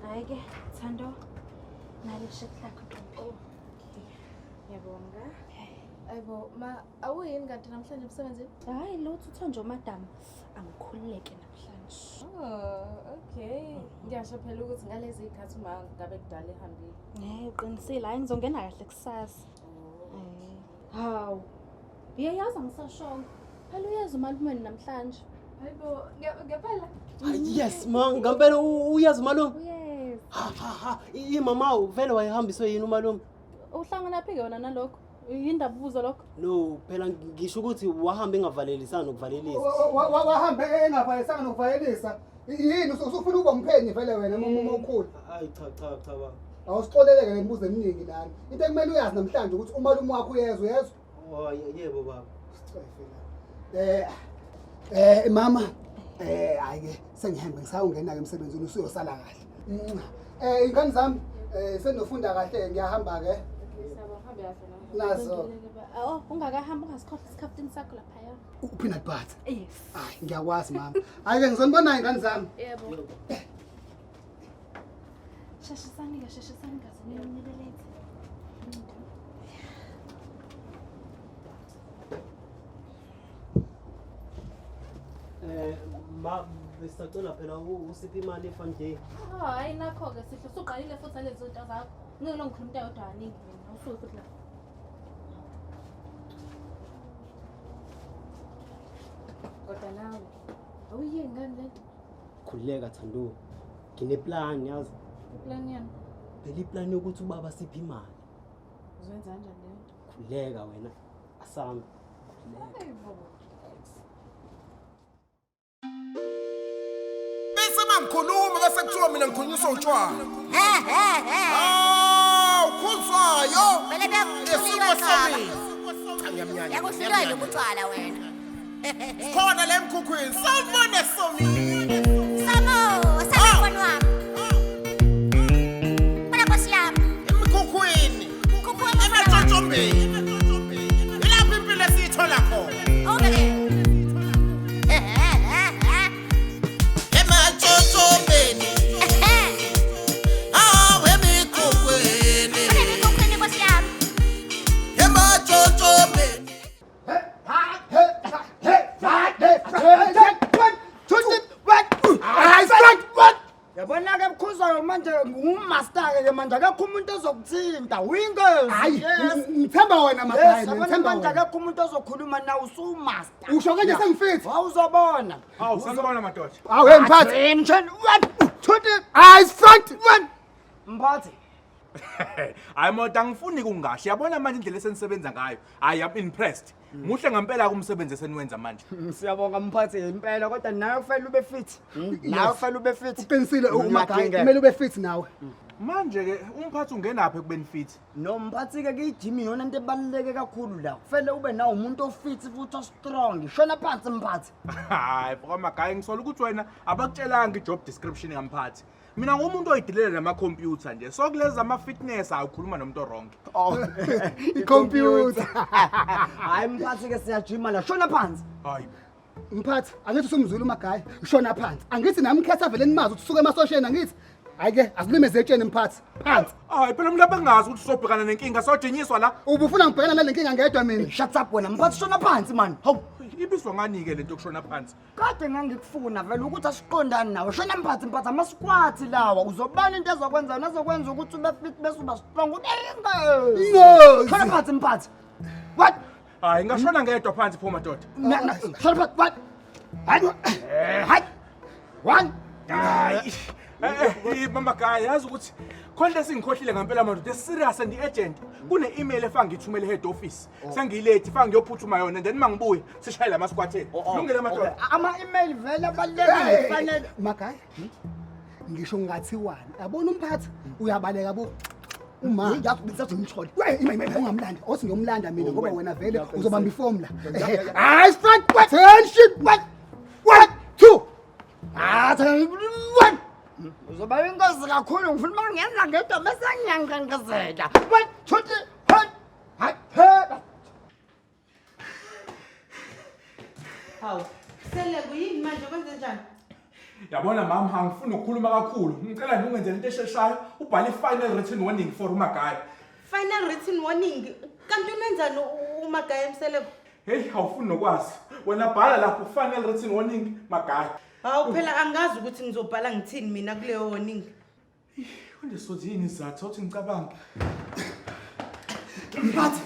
Hayi ke, Thando. Nali shirt lakho ntombi. Oh, Ngiyabonga. Ayibo, ma awuyini kanti namhlanje emsebenzini? Hayi lutho uThonjo madam. Angikhululeke namhlanje. Oh, okay. Ngiyasho phela ukuthi ngalezi zikhathi uma ngabe kudala ehambile. Eh, uqinisile. Hayi ngizongena kahle kusasa. Eh. Hawu. Uyayazi angisashongo. Phela uyeza umalumeni namhlanje. Hayibo, ngempela. Yes, ma ngempela uyazi umalume. Uyeza. Ha ha ha, imama vele wayehambiswe yini umalume? Uhlangana phi ke wena nalokho? Yindaba ubuza lokho? No, phela ngisho ukuthi wahamba engavalelisani nokuvalelisa. Wahambe engavalelisanga nokuvalelisa. Yini usufuna ukuba umphenyi vele wena uma ukhula? Hayi cha cha cha baba. Awusixoleleke ngemibuzo eminingi lana. Into ekumele uyazi namhlanje ukuthi umalume wakho uyezwa uyezwa. Oh yebo baba. Sicefe la. Mama hayi ke sengihamba ngisayongena ke emsebenzini usuyosala kahle. Ingane zami senofunda kahle ngiyahamba ke. Siyabonga, hambe kahle nawe. Nazo. Oh, ungakahamba ungasikhohlwa isikhaftini sakho laphaya. Upeanut butter. Yes. Hayi ngiyakwazi mama. Hayi ke ngizonibona ingane zami. Yebo. Sheshisani ke, sheshisani kaze nibe late. Ma besicela phela usiphe imali efanje. Hayi nakho ke sihle usuqalile futhi alezo zinto zakho. Ngeke lo ngikhuluma into eyodwa kaningi mina. Usuke futhi la. Kodwa nawe awuyiyeki ngani le nto? Khululeka Thando. Ngineplan yazi. Iplan yani? Phela iplan yokuthi ubaba siphe imali. Uzoyenza kanjani leyo nto? Khululeka wena. Asambe. Khululeka. Hayibo. Bese mangikhuluma bese kuthiwa mina ngikhulunyiswa utshwala. Hawu khuzwayo. Vele Esiko bekuhlulwa samile. Cha ngiyamnyanya. Yakuhlulwa yini ukutshwala wena? Khona le mkhukhwini. Sawubona Somile. Samo, samo mfana wami. Bana nkosi yami. Emkhukhwini. Mkhukhu wami mfana wami. Ematshotshombeni. Ilapho impilo esiyithola khona. Okay. Ematshotshombeni. Hawu emikhukhwini. Bana emikhukhwini nkosi yami. Ematshotshombeni. Yabona ke mkhuzwayo manje ngumaster ke manje akekho umuntu ozokuthinta windows. Hayi ngithemba wena Magayi, Yes, yabona ngithemba manje wena. akekho umuntu ozokhuluma nawe usumaster. Usho kanje sengifit. Wawuzobona. Hawu sanibona madoda. Hawu hey mphathi. Attention 1 2 3 Eyes front one. Mphathi. Hayi moda angifuni kungahle. Yabona manje indlela esenisebenza ngayo. I am impressed. Muhle ngempela kumsebenzi eseniwenza manje. Siyabonga mphathi impela kodwa nawe kufanele ube fit. Nawe kufanele ube fit. Uqinisile uMagayi, Ngiyadingeka. kumele ube fit nawe. Manje ke umphathi ungenaphi ekubeni fit? No mphathi ke kuyijimi iyona into ebaluleke kakhulu la. Kufanele ube nawo umuntu ofit futhi ostrong. Shona phansi mphathi. Hayi, mfoka Magayi ngisola ukuthi wena abakutshelanga i-job description kamphathi. Mina ngumuntu oyidilela nama-computer nje. So kulezi ama-fitness awukhuluma nomuntu wrong. Oh. I-computer. Hayi mphathi ke siyajima la. Shona phansi. Hayi. Mphathi, angithi usumzulu uMagayi, ushona phansi. Angithi nami khetha vele nimazi ukuthi usuke emasosheni angithi. Hayi ke asilime zetsheni mphathi. Phansi. Hayi phela umuntu abengazi ukuthi usobhekana nenkinga sojinyiswa la. Ubufuna ngibhekana nale nkinga ngedwa mina. Shut up wena mphathi shona phansi man. Hawu. Ibizwa ngani ke lento yokushona phansi? Kade ngangikufuna vele ukuthi asiqondane nawe. Shona mphathi mphathi ama-squat lawa. Uzobona into ezokwenza nazokwenza ukuthi ube fit bese uba strong. Ube ingozi. Ingozi. Shona phansi mphathi. What? Hayi ngashona ngedwa phansi pho madoda. Na na shona phansi. What? Hayi. Hayi. One. Hayi. Mama Gayi yazi ukuthi khona into esingikhohlile ngempela madoda serious and urgent. Kune email efanga ngithumele head office. Sengiyilethi fanga ngiyophuthuma yona then mangibuye sishayele ama squat ethu. Lungile madoda. Ama-email vele abalulekile kufanele. Magayi. Ngisho ngathiwani. Yabona umphathi uyabaleka bo. Uma Yazi bengisathi ngithole. We ima ima ungamlandi. Othi ngiyomlanda mina ngoba wena vele uzobamba iform la. Eyes front attention 1 1 2. Ah, one. Uzoba ingozi kakhulu ngifuna uma ngenza ngedwa bese ngiyanqenqezela. 1 2 3 1. Hayi. Hawu, sele kuyini manje kwenze njani? Yabona mama, angifuni ukukhuluma kakhulu. Ngicela nje ungenzele into esheshayo, ubhale i-final written warning for uMagaya. Final written warning. Kanti unenzani uMagaya emseleko? Hey, awufuni nokwazi. Wena bhala lapho final written warning Magaya. Hawu phela angazi ukuthi ngizobhala ngithini mina kuleyo warning. Manje sothi yini isizathu othi ngicabange. Mphathi,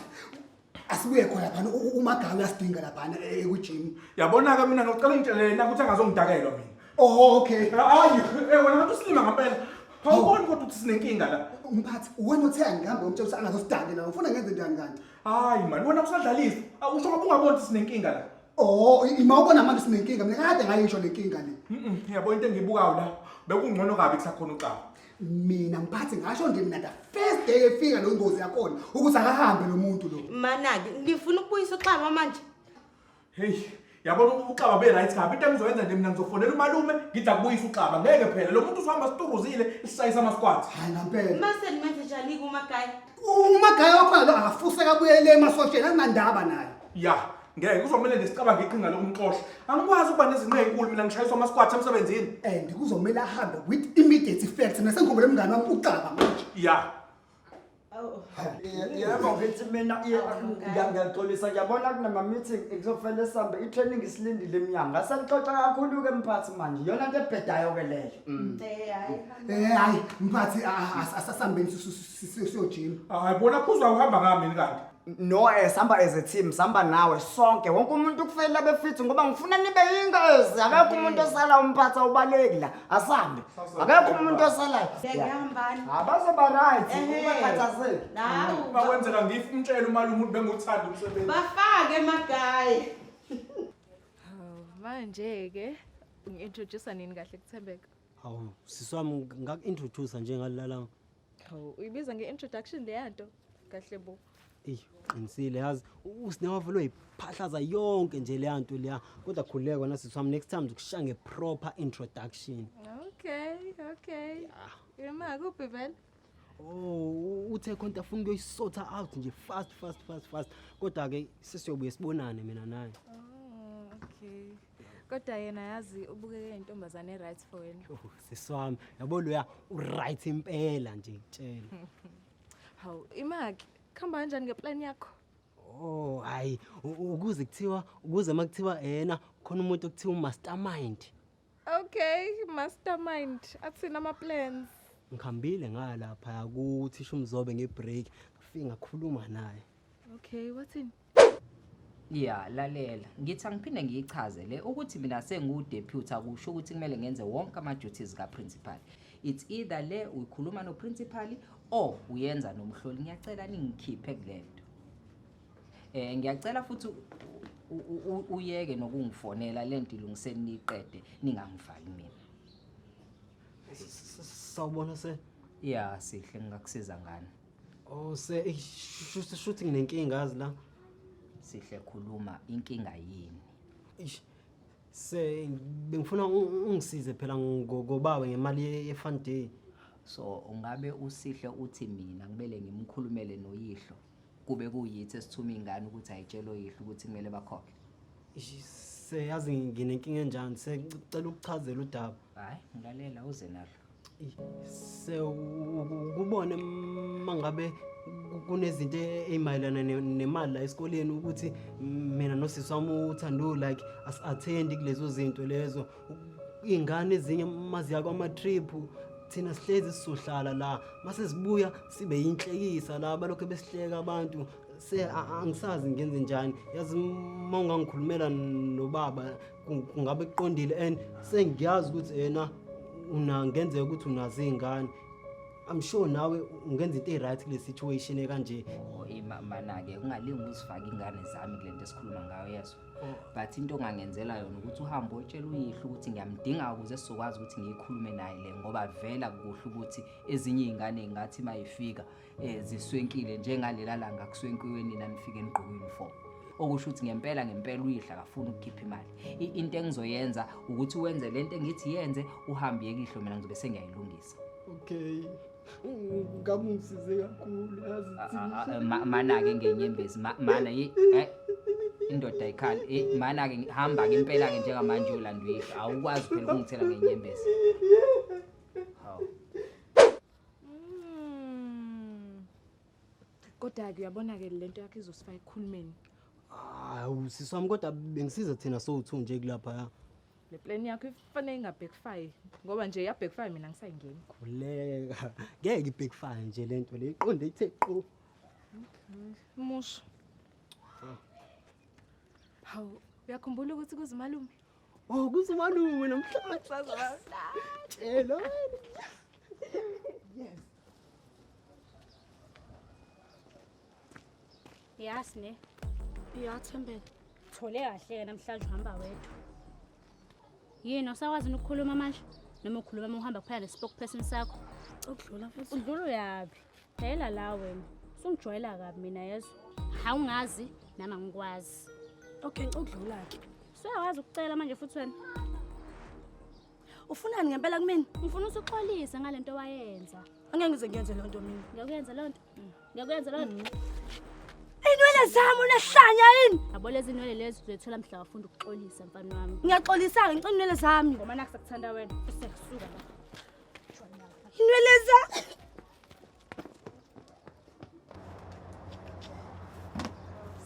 asibuye khona laphana, uMagaya uyasidinga laphana ekujim. Yabona-ke mina ngicela ungitshele yena ukuthi angazongidakelwa mina. Oh, okay. Hayi, wena ngathi usilima ngempela. Awuboni kodwa ukuthi sinenkinga la. Mphathi, wena uthe angihambe ngomtshela ukuthi angazosidakela. Ufuna ngenze njani kanti? Hayi man, wena usadlalisa. Usho ngoba ungaboni ukuthi sinenkinga la. Oh, ima ubona manje sinenkinga. Mina kade ngayisho lenkinga le. Yabo into engiyibukayo la, bekungcono kabi kusakhona uXaba. Mina mphathi ngasho nje mina the first day efika lo ngozi yakhona ukuthi akahambe lo muntu lo. Mana-ke ngifuna ukubuyisa uXaba manje. Hey, yabona uXaba be right kabi. Into engizoyenza nje mina ngizofonela umalume ngithi akubuyisa uXaba. Ngeke phela lo muntu usuhamba situruzile isishayisa ama-squat. Hayi ngempela. Mase nimenze njani-ke uMagaya? UMagaya wakhona lo akafuseka abuyele emasosheni, akunandaba naye. Ya, ngeke kuzomele nje sicabange iqhinga lokumxosha. Angikwazi ukuba nezinqe ey'nkulu mina ngishayiswa ama-squat emsebenzini. And kuzomele ahambe with immediate effect. Mina sengikhumbule umngane wami uXaba manje. Ya. Yebo, ngithi mina ngiyaxolisa, ngiyabona kunama-meeting ekuzofanele sihambe, i-training isilindile emnyango. Ngasenixoxa kakhulu-ke mphathi manje, iyona nto ebhedayo-ke leyo. Hayi mphathi, asasambeni siyojima. Hayi bona khuzwa uhamba ngami yini kanti? No, sihamba as a team, sihamba nawe sonke. Wonke umuntu kufanele abe fit ngoba ngifuna nibe yingozi. Akekho umuntu osala umphathi, awubaleki la. Asambe. Akekho umuntu osalayo. Ngiyahambani. Abazoba right, Ehhe. ungakhathazeki. Hawu. Uma kwenzeka ngifa umtshele umalume ukuthi benguthanda umsebenzi. Bafake Magaya. Hawu, manje-ke ungi-introduce nini kahle kuThembeka? Hawu, sisi wami, ngaku-introduce nje ngalala. Hawu, uyibiza nge-introduction leya nto? Kahle bo. Eyi, uqinisile yazi, uSinewa vele uyiphahlaza yonke nje leya nto leya. Kodwa khululeka wena sisi wami, next time ngizokushaya nge-proper introduction. Okay, okay. Ima kuphi vele? Oh, uthe khona afuna ukuyoyi-sort-a out nje fast fast fast fast. Kodwa-ke sesiyobuye sibonane mina naye. Oh, okay. Kodwa yena yazi ubukeke intombazane right for wena. Oh, sisi wami, yabo loya u-right impela nje ngitshela. Hawu, imaki, kuhamba kanjani nge-plan yakho? Oh, hayi, ukuze kuthiwa, ukuze makuthiwa yena khona umuntu okuthiwa u-mastermind. Okay, mastermind. Athini ama-plans? Ngihambile ngalapha kuthisha uMzobe nge-break, ngafike ngakhuluma naye. Okay, wathini? Ya, lalela. Ngithi angiphinde ngiyichaze le ukuthi mina sengiwu-deputy akusho ukuthi kumele ngenze wonke ama-duties ka-principal. It's either le uyikhuluma no-principal or uyenza nomhloli. Ngiyacela ningikhiphe kule nto. Ngiyacela futhi uyeke nokungifonela le nto ilungiseni niyiqede ningangifaki mina. Sawubona se. Ya, Sihle, ngingakusiza ngani? Oh, se, shuthi nginenkinga yazi la. Sihle, khuluma, inkinga yini? Eish, se bengifuna ungisize phela ngobaba ngemali ye-fun day. So ungabe uSihle uthi mina kumele ngimkhulumele noyihlo kube kuyithi esithuma ingane ukuthi ayitshele oyihlo ukuthi kumele bakhokhe? Eish, se yazi nginenkinga enjani, se ngicela ukuchazela udaba. Hayi, ngilalela uze nalo. Eish, se ukubone mangabe kunezinto ey'mayelana nemali la esikoleni ukuthi mina nosisi wami uThando like asi-attend kulezo zinto lezo. Iy'ngane ezinye maziya kwama-trip, thina sihlezi sizohlala la, mase sibuya sibe yinhlekisa la, balokhu besihleka abantu. Se angisazi ngenze njani yazi, uma ungangikhulumela nobaba kungabe kuqondile, and sengiyazi ukuthi yena ngenzeka ukuthi unazo iy'ngane. I'm sure nawe ungenza into e-right kule situation ekanje. Oh, mana-ke ungalingi uzifake ingane zami kule nto esikhuluma ngayo, yezwa. But into ongangenzela yona ukuthi uhambe uyotshela uyihlo ukuthi ngiyamdinga ukuze sizokwazi ukuthi ngiyikhulume naye le, ngoba vela kuhle ukuthi ezinye iy'ngane ngathi uma yifika ziswenkile njengalela langa kuswenkiwe nina nifike nigqoke uniform. Okusho ukuthi ngempela ngempela uyihlo akafuni ukukhipha imali. Into engizoyenza ukuthi wenze lento engithi yenze, uhambe uye kuyihlo, mina ngizobe sengiyayilungisa. Okay. Ngabe ungisize kakhulu yazi. Mana-ke ngenyembezi, mana, Indoda ayikhali. Eh mana ke hamba ke impela ke njengamanje uyolanda uyihlo. Awukwazi phela ukungithela ngenyembezi. Hawu. Kodwa-ke uyabona-ke le nto yakho izosifaka ekukhulumeni. Hawu sisi wami kodwa bengisiza thina sowu-two nje kulapha. Le plan yakho ifanele inga-backfire ngoba nje iya-backfire mina ngisayingeni. Khuleka. Ngeke i-backfire nje le nto le iqonde ithe qo. Musho. Hawu, uyakhumbula ukuthi kuze umalume? Oh, kuze umalume namhlanje. Tshela wena. Yes. Yazi ne. Iyathembeka. Thole kahle-ke namhlanje uhamba wedwa. Yini usakwazi ukukhuluma manje? Noma ukhuluma uma uhamba kuphela ne-spokesperson sakho? Ukudlula futhi. Udlula uyaphi? Phela la wena. Usungijwayela kabi mina yezwa. Awungazi nami angikwazi. Okay, ngicela-ke. Usuyakwazi ukucela manje futhi wena. Ufunani ngempela kumina? Ngifuna usuxolise ngale nto wayenza. Angeke ngize ngiyenze leyo nto mina. Ngiyakwenza leyo nto. Ngiyakwenza leyo nto. Inwele zami unehlanya yini? Yabo lezi nwele lezi uzoyithola mhla wafunda ukuxolisa mfana wami. Ngiyaxolisa-ke ngicela inwele zami. Ngoba naku sekuthanda wena. Usekusuka la. Inwele zami.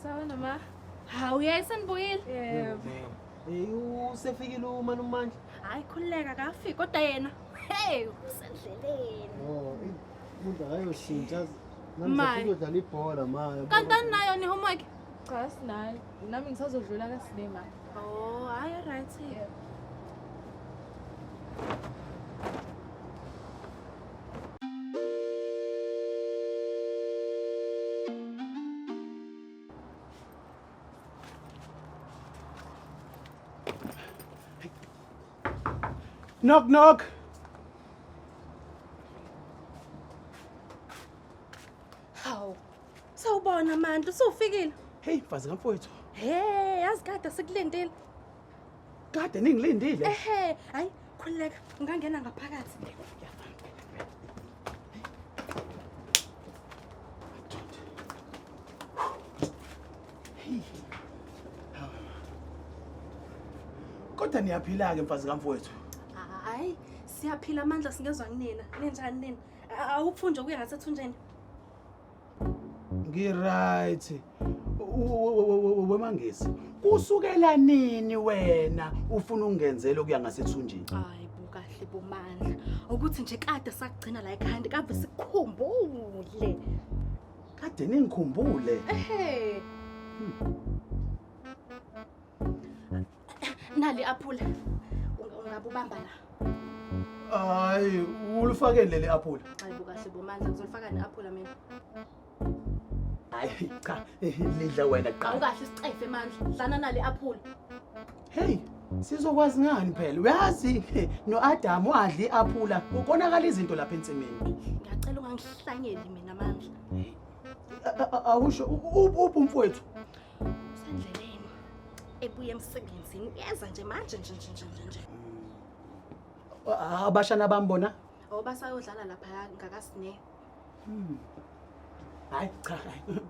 Sawubona ma. Hawu yayi senibuyile. Yebo. Hey, usefikile umani uMandla. Hayi khululeka akafiki kodwa yena. Hey, usendleleni. Oh, umuntu akayoshintsha. Nami Nami ngizodlala ibhola ma. Kanti aninayo ni homework? Cha sinayo. Nami ngisazodlula kasinema. Oh, hayi right. Knock knock. Hawu. Sawubona Mandla, usufikile. Hey mfazi kamfowethu. Hey, yazi kade sikulindile. Kade ningilindile. Ehhe, hayi khululeka, ungangena ngaphakathi. Kodwa niyaphila ke mfazi kamfowethu. Hayi, siyaphila amandla singezwa kunina. Ninjani nina? Awuphu nje ukuya ngasethunjeni. Ngi-right. Wemangisi. Kusukela nini wena ufuna ungenzela ukuya ngasethunjini? Hayi bo kahle bomandla. Ukuthi nje kade sakugcina la ekhaya kave sikukhumbule. Kade ningikhumbule. Ehhe. Nali aphula. Ungabubamba la. Hayi, ulifakele leli aphula. Hayi bo kahle bomandla ngizolifaka ne-aphula mina. Hayi cha, lidla wena kuqala. Awukahle isicefe mandla. Dlana nali aphula. Hey, sizokwazi ngani phela? Uyazi no-Adam wadla i-aphula, ukonakala izinto lapha ensimini. Ngiyacela ungangihlanyeli mina mandla. Awusho uphi umfowethu? Usendleleni. Ebuya emsebenzini. Uyeza nje manje nje nje nje nje. Abashana bambona? Awubasayodlala lapha ngakasine. Hayi cha,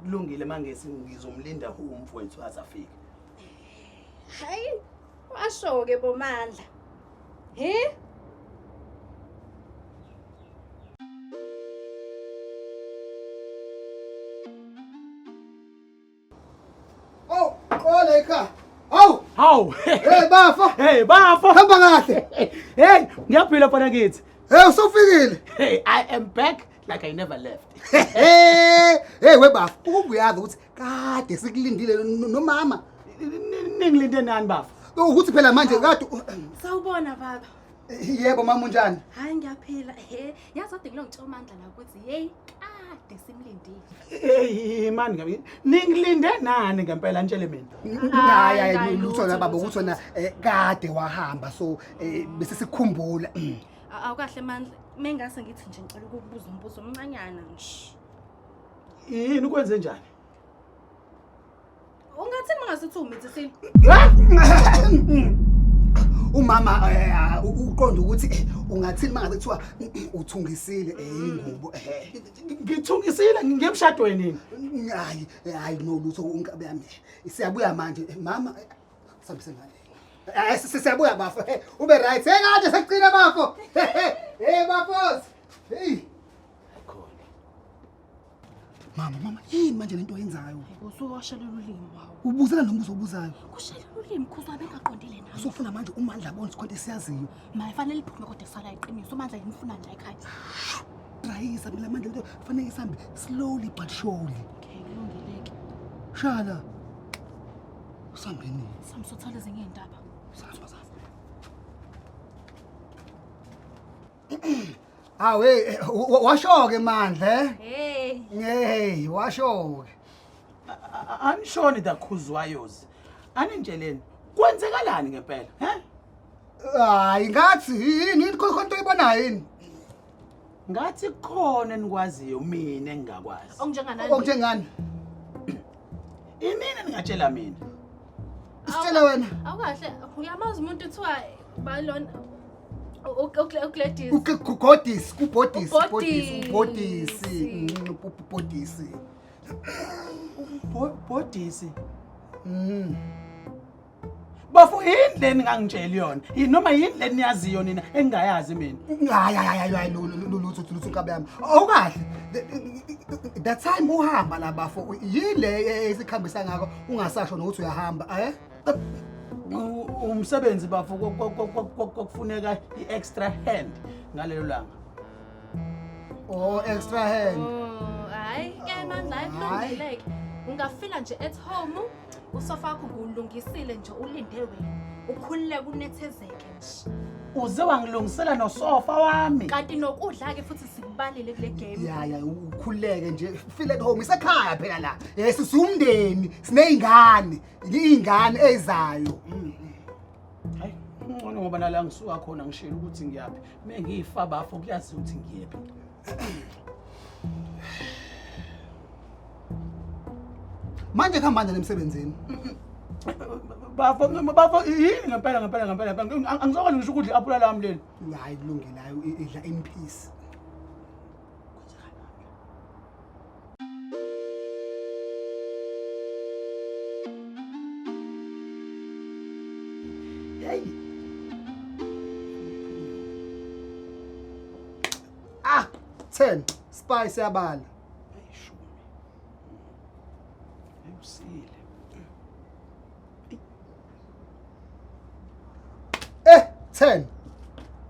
kulungile mangesi ngizomlinda umfowethu azafike. Hayi, washo ke bomandla. He? Oh, qola ekhaya. Hawu, Hawu. hey bafo. Hey bafo. Hamba kahle. Hey, ngiyaphila mfana kithi. Hey usufikile. Hey, I am back like I never left. Hey, hey webafo, ukuba uyazi ukuthi kade sikulindile nomama. Ningilinde nani bafo? Ukuthi phela manje kade Sawubona baba. Yebo mama unjani? Hayi ngiyaphila. He, yazi kade ngilongitsho amandla la ukuthi hey kade simlindile. Hey mani ngabe ningilinde nani ngempela nitshele mina. Hayi hayi hayi, lutho lutho, la baba lutho, ukuthi wena kade wahamba so bese sikukhumbula. Awukahle mandla. Mengase ngithi nje ngicela ukukubuza umbuzo omncanyana nje. Yini ukwenze njani? Ungathini mangasithi umithisile? Umama uqonda ukuthi ungathini mangabe kuthiwa uthungisile ingubo. Ngithungisile ngemshadweni. Hayi, hayi no lutho unkabi yami. Siyabuya manje mama sihambise ngale. Siyabuya bafo. Ube right. Hey kade sekucina bafo. Hey bafos. Hey. Mama, mama, yini manje lento oyenzayo? Usuwashelela ulimi wawo. Ubuzela lo mbuzo obuzayo. Kushelela ulimi khuzwa bengaqondile nawe. Usufuna manje uMandla abone ukuthi khona esiyaziyo. Maye fanele iphume kodwa kusala iqiniso uMandla ngimfuna nje ekhaya. Rayisa mina manje lento kufanele isambe slowly but surely. Okay, kulungile-ke. Shala. Usambeni. Samsothola ezinye iy'ndaba. Samba samba. Hawu hey washo-ke Mandla eh? Hey. Hey, washo-ke. Anishoni the Khuzwayos. Anitsheleni kwenzekalani ngempela, he? Hayi ngathi yini yini khona into oyibonayo yini? Ngathi kukhona enikwaziyo mina engingakwazi. Okunjenganani? Okunjengani? Inini ningatshela mina? Sitshela wena. Awukahle, uyamazi umuntu kuthiwa balona uGladys. Ugodisi, kubhodisi, Ubhodisi. ubhodisi, ubhodisi. Bhodisi. Bafo yini le ningangitsheli yona? Yini noma yini le niyaziyo nina engingayazi mina? Hayi hayi hayi hayi lutho lutho nkabi yami. Awukahle. That time uhamba la bafo yile esikhambisa ngakho ungasasho nokuthi uyahamba, eh? Umsebenzi bafo kokufuneka i-extra hand ngalelo langa. Oh, extra hand. Oh, hayi ke Mandla, hayi kulungile-ke. Ungafila nje at home, usofa wakho ngiwulungisile nje ulinde wena. Ukhululeke unethezeke nje. Uze wangilungisela nosofa wami. Kanti nokudla-ke futhi sikubalile kule game. Ya ya ukhululeke nje feel at home isekhaya phela la. Yes siwumndeni, sinezingane, izingane ezizayo. Hayi, ngcono ngoba nala ngisuka khona ngishilo ukuthi ngiyaphi. Mengifa bafo kuyazi ukuthi ngiyephi. Manje kuhamba kanjani emsebenzini? Bafo bafo yini ngempela ngempela ngempela ngempela angizokwazi ngisho ukudla i-apula lami leli. Hayi kulungile hayi idla in peace. Hey. Ah, 10 spice yabala. Ayusile. 10.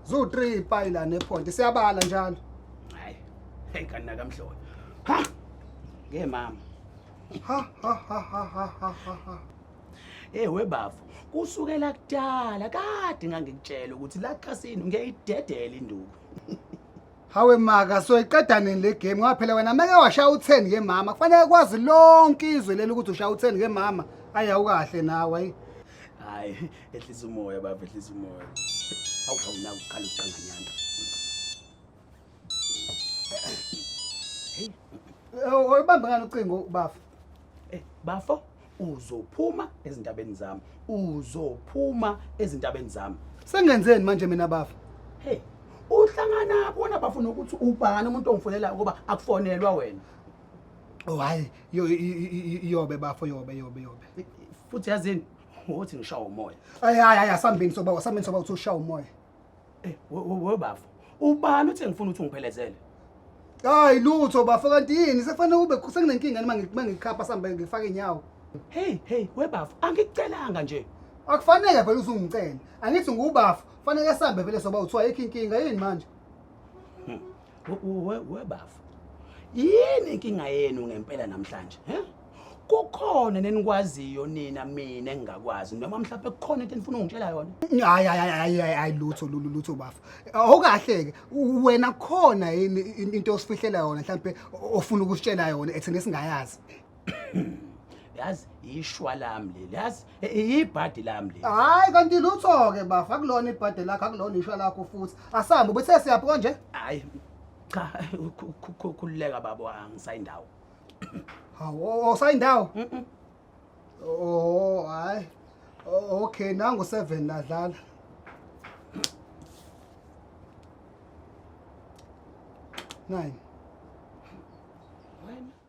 Zu 3 payila nepoint siyabala njalo. Hayi. Hey kanti nakamhlola. Ha. Nge mama. Ha ha ha ha ha ha ha ha. Eh webafo, kusukela kudala kade ngangikutshela ukuthi la casino ngiyayidedela induku. Hawe maka soyiqeda nini le game ngoba phela wena meke washaya u10 ke mama kufanele kwazi lonke izwe leli ukuthi ushaya u10 ke mama ayi awukahle nawe ayi. Hayi, ehlisa umoya baba, ehlisa umoya. Awu hawu naku khala uqanganyana. Oyibamba ngani ucingo bafo? Eh bafo, uzophuma ezindabeni zami. Uzophuma ezindabeni zami. Sengenzeni manje mina bafo? Hey, uhlangana bona bafuna ukuthi ubani umuntu ongifonela ngoba akufonelwa wena. Oh hayi, yobe bafo yobe yobe yobe. Futhi yazini, uthi ngishawa umoya. Hayi hayi hayi asambeni soba asambeni soba uthi ushawa umoya. Eh we bafo, ubani uthi ngifuna ukuthi ungiphelezele? Hayi lutho bafo kanti yini sekufanele ube senginenkinga noma ngikhapha sambe ngifake inyawo. Hey hey we bafo, angikucelanga nje. Akufanele vele uzungicela. Angithi ngubafo, fanele sambe vele soba uthiwa ayikho inkinga yini manje? We bafo. Yini inkinga yenu ngempela namhlanje, he? Kukhona nenikwaziyo nina mina engingakwazi noma mhlawumbe kukhona into enifuna ungitshela yona? Hayi hayi hayi hayi hayi lutho lutho bafo. Awukahle ke wena khona yini into osifihlela yona mhlawumbe ofuna ukusitshela yona ethina singayazi? Yazi ishwa lami leli, yazi ibhadi lami leli. Hayi kanti lutho ke bafo, akulona ibhadi lakho, akulona ishwa lakho futhi. Asambe ubuthe siyaphi konje? Hayi cha, khululeka babo, angisayindawo. Hawu, awusayindawo? Oh, hayi. Okay, nangu 7 ladlala. 9. Wena.